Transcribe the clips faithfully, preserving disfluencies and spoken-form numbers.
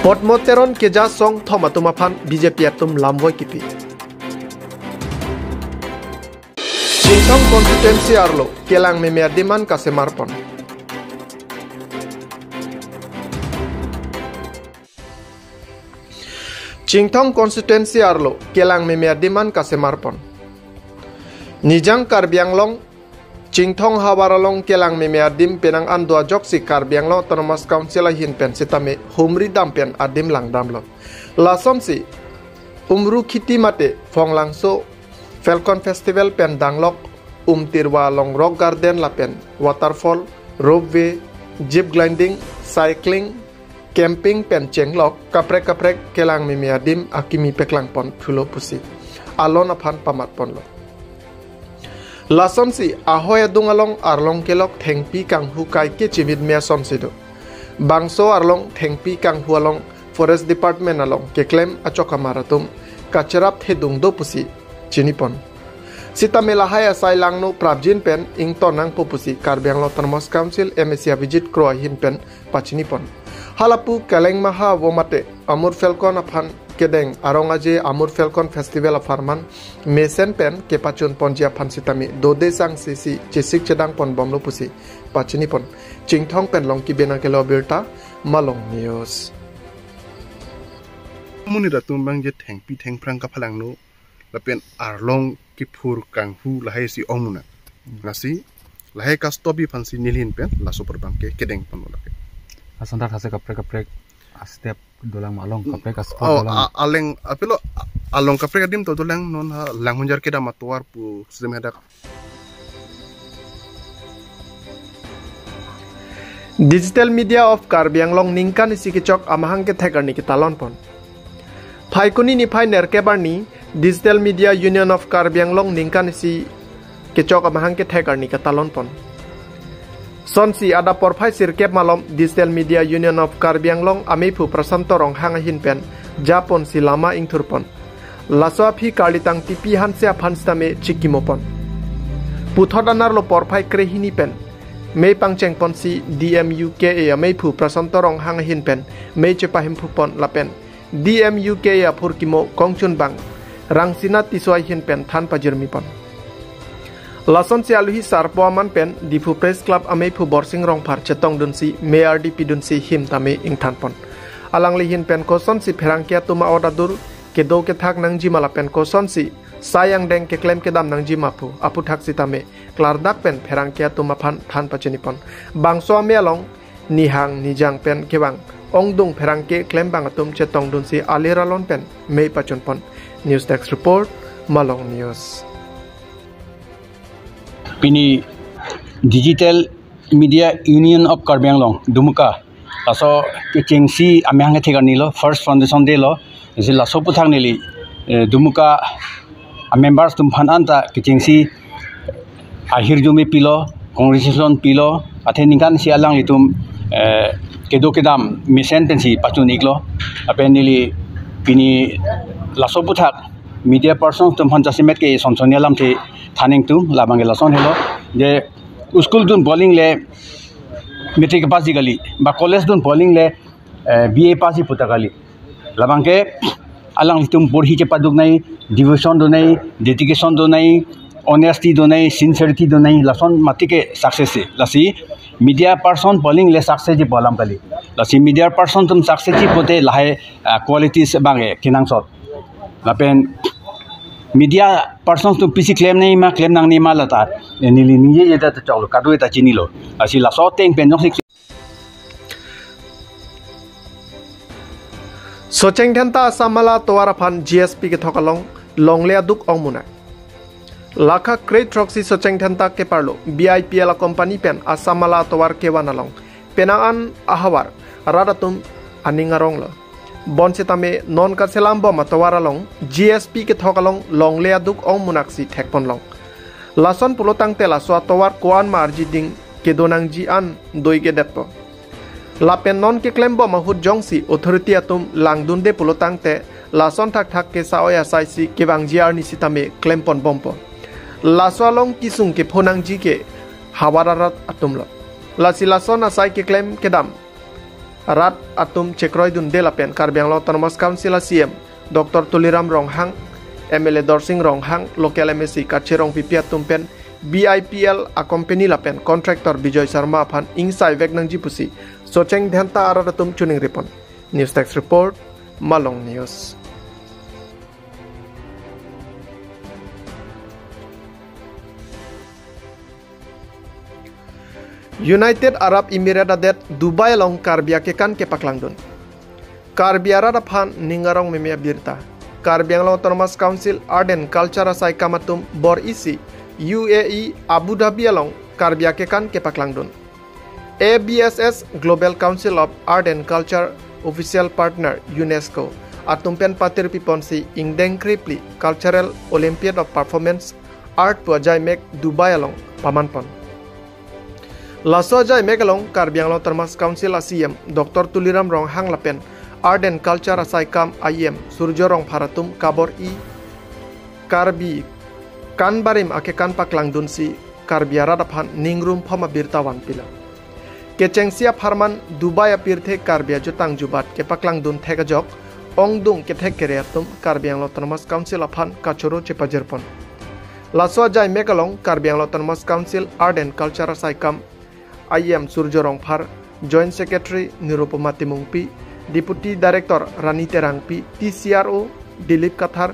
Potmo Teron keja song thom atum aphan B J P atum lamvoi kipi. Chinthong constituency arlo kelang meme adim an kasemarpon. Chinthong constituency arlo kelang meme adim an kasemarpon. Nijang Karbi Anglong Chinthong havar along kelang meme adim penang an do ajoksi Karbi Anglong Autonomous Council ahin pen sitame humri dam pen adim langdamlo. Lasonsi Umrukhiti mate Phonglangso Falcon Festival pen danglok Umtirwa along Rock Garden lapen waterfall, ropeway, jeep gliding, cycling, camping pen chenglok kaprek kaprek kelang meme adim akimi peklangpon thulo pusi alon aphan pamatponlo. Lasonsi ahoi adung along arlong kelok thengpi kanghu kaike chimit me asonsi do. Bangso arlong thengpi kanghu along Forest Department along keklem achok amar atum kacherap thedung do pusi chinipon. Sitame lahai asai langno prapjin pen ington nangpo pusi Karbi Anglong Autonomous Council M A C Abhijit Kro ahin pen pachinipon. Halapu Kaleng Maha vo mate Amur Falcon aphan kedeng arong aje Amur Falcon Festival apharman mesen pen kepachunponji aphan sitame dode sangsi si chesik chedangponbomlo pusi pachinipon. Chinthong pen Longki Bey nangkelo birta, Malong News. Amonit atum abang je thengpi thengphrang kaphalangno lapen arlong kiphur kanghu lahai si ongmunak. Lasi lahai kastopi aphansi nelihin pen laso parbang ke kedengponlo lake. Asonthak hase kaprek kaprek astep dolang ma along kaprek aspot Oh, dolang. A-, aleng apilo a-, along kaprek adim to dolang non ha Langhunjar kedam atovar pu sudem hadak. Digital Media of Karbi Anglong ningkan isi kechok amahang kethek arni ketalonpon. Phaikuni niphai nerkep arni Digital Media Union of Karbi Anglong ningkan isi kechok amahang kethek arni ketalonpon. Sonsi adap porphai sirkep malom Digital Media Union of Karbi Anglong amephu Prasanto Ronghang ahin pen japonsi lama ingthurpon. Laso aphi karlitang tipi hanse aphan sitame chikimopon. Puthot anerlo porphai krehini pen mei pangchengponsi D M U K A amephu Prasanto Ronghang ahin pen mei chepahimphupon lapen D M U K A aphurkimo kongchunbang Rangsina Tisso ahin pen than pajirmipon. Lasonsi aluhi sarpo aman pen Diphu Press Club amephu Borsing Rongphar chetongdunsi mei ardi pidunsi him tame ingthanpon. Alangli ahin pen kosonsi pherangke atum a-ot adur kedo kethak nangji ma lapen kosonsi sai angdeng keklem kedam nangji ma pu aphuthak sitame klardak pen pherangke atum aphan than pachinipon. Bangso amei along nihang nijang pen kevang ongdung pherangke klembang atum chetongdunsi alir alon pen mei pachunpon. News Desk Report, Malong News. Pini Digital Media Union of Karbi Anglong, Dumuka, laso kechengsi amahang kethek arni lo, first foundation day lo, isi laso aphuthak neli, eh, Dumuka a-members atum aphan anta kechengsi ahirjume pilo, congratulation pilo, athe ningkan isi alanglitum, eh, kedo kedam mesen pensi pachun-iklo. Lapen neli pini laso aphuthak media persons atum aphan jasemet ke sonsoni alamthe than ingtung, labang ke lason helo. Je school dun poling le matric pass ji kali, ba college dun poling le, eh, B A pass ji puta kali. Labang ke alanglitum porhi chepaduk nangji, devotion do nangji, dedication do nangji, honesty do nangji, sincerity do nangji, lason mati ke success si. Lasi media person poling le success ji pu alam kali. Lasi media person atum success ji pute lahai, ah, qualities abang ke kenangsot. Lapen media person atum pisi klem nangji ma, klem nangne ma lata, eh, neli ningje jeda ta choklo, kadokave ta chinilo. Lasi laso ateng pen jongsi Socheng Dhenta Assam Mala atovar aphan G S P kethok along longle aduk ongmunak. Lakha krethroksi Socheng Dhenta keparlo B I P L a-company pen Assam Mala atovar kevan along penang an ahavar rat atum aning aronglo. Bonsitame non kaselambom atovar along G S P kethok along longle aduk ongmunaksi thekponlong. Lason pulotangte laso atovar ko-an ma arjiding kedo nangji an doi kedetpo. Lapen non keklembom ahut jongsi authority atum langdunde pulotangte lason thakthak ke sa-oi asaisi kevangji arni sitame klemponbompo. Laso along kesung kepho nangji ke havar arat atumlo. Lasi lason asai keklem kedam rat atum chekroidunde lapen Karbi Anglong Autonomous Council a C E M Doctor Tuliram Ronghang, M L A Dorsing Ronghang, local M A C Kache Rongpipi atum pen B I P L a company lapen contractor Bijoy Sharma aphan ingsaivek nangji pusi Socheng Dhenta arat atum chiningripon. News Desk Report, Malong News. United Arab Emirates adet Dubai along Karbi akekan kepaklangdun. Karbi arat aphan ning arong meme abirta. Karbi Anglong Autonomous Council Art and Culture asaikam atum bor-isi U A E Abu Dhabi along Karbi akekan kepaklangdun. A B S S Global Council of Art and Culture Official Partner UNESCO atum pen patir piponsi ingdeng krephli Cultural Olympiad of Performance Art pu ajaimek Dubai along pamanpon. Laso ajaimek along Karbi Anglong Autonomous Council a C E M Doctor Tuliram Ronghang lapen Art and Culture asaikam a E M Surjo Rongphar atum kabor-i Karbi kanbarim akekan paklangdunsi Karbi arat aphan ningrum phom abirta vanpilo. Kechengsi apharman Dubai apirthe Karbi ajutang jubat kepaklangdun thek ajok, ongdung kethek kere atum Karbi Anglong Autonomous Council aphan kachoro chepajirpon. Laso ajaimek along Karbi Anglong Autonomous Council Art and Culture asaikam a E M Surjo Rongphar, Joint Secretary Nirupama Timungpi, Deputy Director Rani Terangpi, T C R O Dilip Kathar,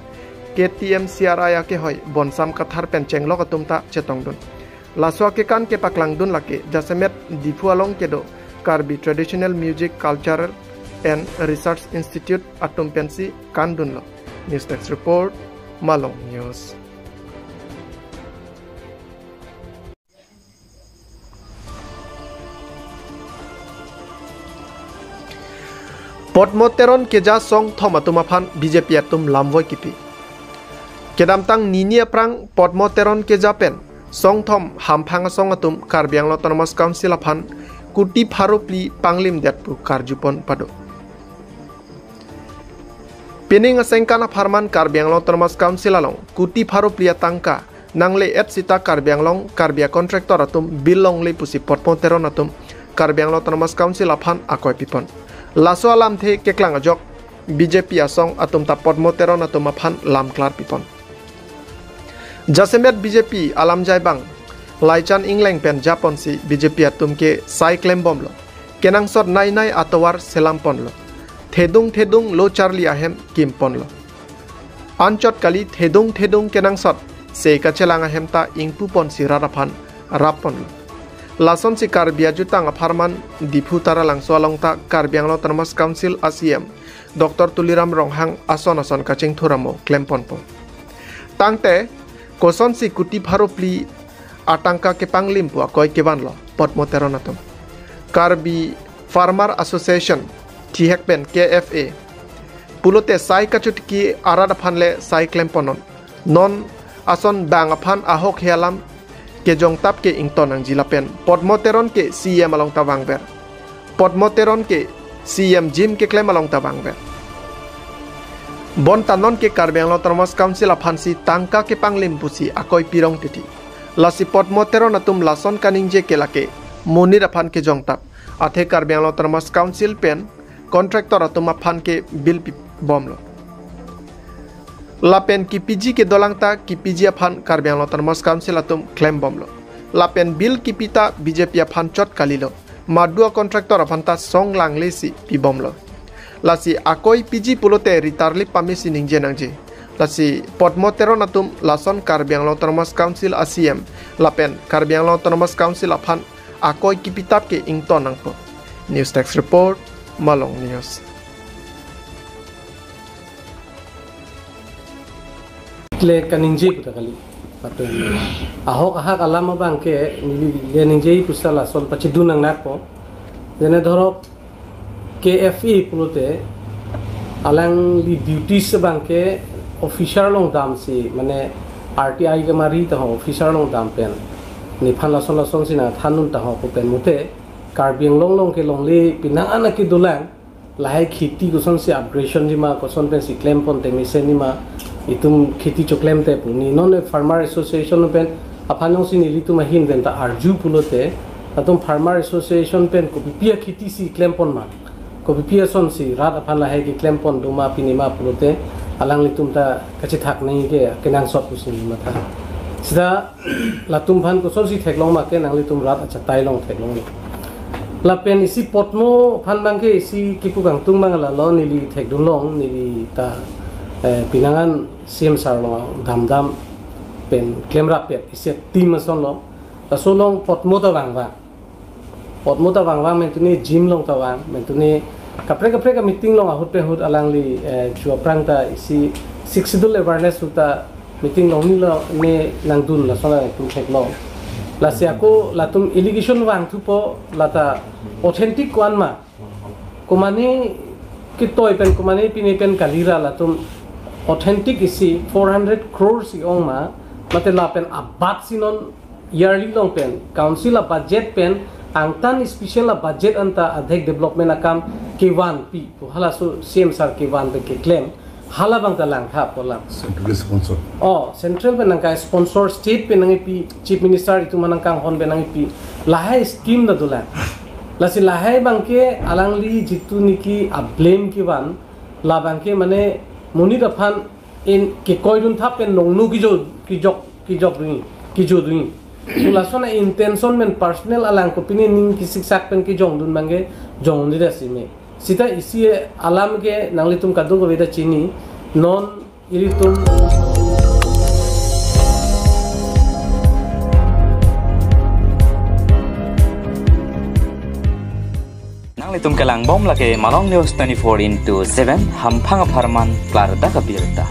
K T M C R I akehoi Bonsam Kathar pen chenglok atum ta chetongdun. Laso akekan kepaklangdun lake jasemet Diphu along kedo Karbi Traditional Music Cultural and Research Institute atum pensi kandunlo. News Desk Report, Malong News. Podmo Teron keja songthom atum aphan B J P atum lamvoi kipi. Kedamtang nini aphrang Podmo Teron keja pen songthom hamphang asong atum Karbi Anglong Autonomous Council aphan kuti pharo phli panglimdet pu karjupon pado. Pining asengkan apharman Karbi Anglong Autonomous Council along kuti pharo phli atangka nangle-et sita Karbi Anglong Karbi a-contractor atum bill longle pusi Podmo Teron atum Karbi Anglong Autonomous Council aphan akoi pipon. Laso alamthe keklang ajok B J P asong atum ta Podmo Teron atum aphan lamklar pipon. Jasemet B J P alamjai abang Laichan Engleng pen japonsi B J P atum ke sai klembomlo. Kenangsot nai nai atovar selamponlo. Thedung thedung lo charli ahem kimponlo. Anchot kali thedung thedung kenangsot se kachelang ahem ta ingpuponsi rat aphan rapponlo. Lasonsi Karbi ajutang apharman Diphu Taralangso along ta Karbi Anglong Autonomous Council a C E M Doctor Tuliram Ronghang ason ason kachingthur amo klemponpo. Tangte kosonsi kuti pharo phli atangka kepanglim pu akoi kevanlo Podmo Teron atum. Karbi Farmer Association, thihek pen K F A pulote sai kachotiki arat aphan le sai klemponnon. Non ason bang aphan ahok he alam kejongtap ke ington nangji lapen Podmo Teron ke C E M along ta vangver. Podmo Teron ke C E M jim keklem along ta vangver. Bonta non ke Karbi Anglong Autonomous Council aphansi tangka kepanglim pusi akoi pirong titi. Lasi Podmo Teron atum lason kaningje ke lake monit aphan kejongtap. Athe Karbi Anglong Autonomous Council pen contractor atum aphan ke bill pibomlo. Lapen kipiji kedolang ta kipiji aphan Karbi Anglong Autonomous Council atum klembomlo. Lapen bill kipi ta B J P aphan chot kalilo. Madu a-contractor aphan ta song langlesi pibomlo. Lasi akoi piji pulote ritarlip pamesi ningje nangji. Lasi Podmo Teron atum lason Karbi Anglong Autonomous Council a C E M lapen Karbi Anglong Autonomous Council aphan akoi kipitap ke ington nangpo. News Desk Report, Malong News. Le kaningje puta kali. Patun. Ahok ahak alam abang ke neli le ningje pusi lason pachidun nangnakpo. Jene dhorok K F A pulote alangli duties abang ke officer along damsi, mane R T I kemari ta ho officer along dam pen. Nephan lason lasonsi nangthandun ta ho pu pen mute Karbi Anglong along ke longle penang an akedolang lahai kheti kosonsi upgradation jima, koson pensi klempon temesen jima, itum kheti choklemte pu. Ne non Farmer Association pen aphan jongsi nelitum ahin pen ta arju pulote, latum Farmer Association pen kopipi akheti si klempon ma. Kopi pi asonsi rat aphan lahai keklem pon doma pini ma pulote alanglitum ta kachethak nangji ke kenangsot pusi matha. Sita latum aphan kosonsi theklong ma ke nanglitum rat achatai along theklonglo. Lapen isi Potmo aphan abang ke isi kipu kangtung abang lalo neli thekdunlong, neli ta, eh, pinangan C M sir along damdam pen klemrap pet isi team asonlo. Laso along Potmo ta vangvang. Potmo ta vangvang mentuni gym along ta vang, mentuni kaprek kaprek a-meeting along ahut pen ahut alangli, eh, chu aphrang ta isi Sixth Schedule awareness ahut ta meeting along neli ne nangdun lason alangtum theklong. Lasi ako latum allegation vangthupo, lata authentic ko-an ma. Komane ketoi pen, komane pine pen kalira, latum authentic isi four hundred crores i-ong ma, mate lapen abat si non yearly along pen council a-budget pen angtan special a-budget anta adhek development akam kevanpi pu halaso C M sir kevan pen keklem, hala abang ta langtha pu alam. Centrally sponsor. Oh, central pen nangkai sponsor, state pen nangkepi, chief minister itum anang kanghon pen nangkepi, lahai scheme ta dolang. Lasi lahai abang ke alangli jitu niki a-blame kevan, la abang ke mane monit aphan in kekoidun thap pen nongnu kejo, kejok, kejok dunji, kejo dunji. So lason a-intention pen personal alang kopine ning kesiksak pen kejongdun abang ke jongdun dasi me. Sita isi alam ke nanglitum kadokave ta chini, non ilitum Nanglitum kelangbom lake Malong News twenty-four into seven, hamphang apharman klardak abirta.